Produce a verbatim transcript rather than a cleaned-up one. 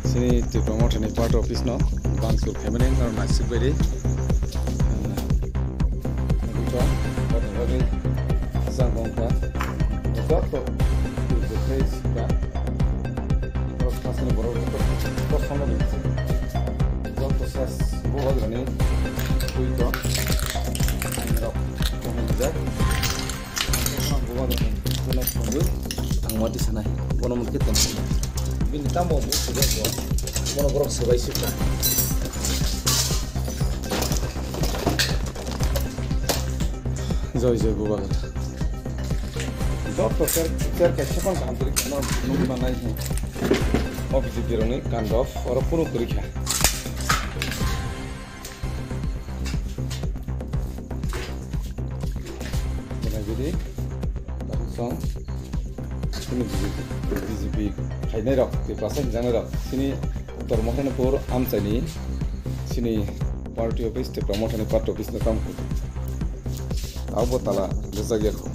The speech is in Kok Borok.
Chini Tipra Mothani party office no bangsul khaimani norok naisik bai di. Bucha, bani bagwi asang bongkha. Joto twi bo khe sikha. Borok thasni borok joto kosom no bisi. Joto ses bo bagwi ni twi to. Rok kohon jak. Ang mati sanai, bono mungkin tong. Bini tamo bu sudah buat. Bono borok sebai sih kan. Joy joy bubagra. Joto ter ter kaisa pang kaham teri kana nung manai. Office bironi kandok oro punu kuri kha. Bini jadi, langsung ini B J P, B J P khainai rok, Tiprasa hinjangnai rok, sini Uttar Mohanipur amchaini sini party office, Tipra Mothani party office no tam khudu. Abo tala rejak ya kho.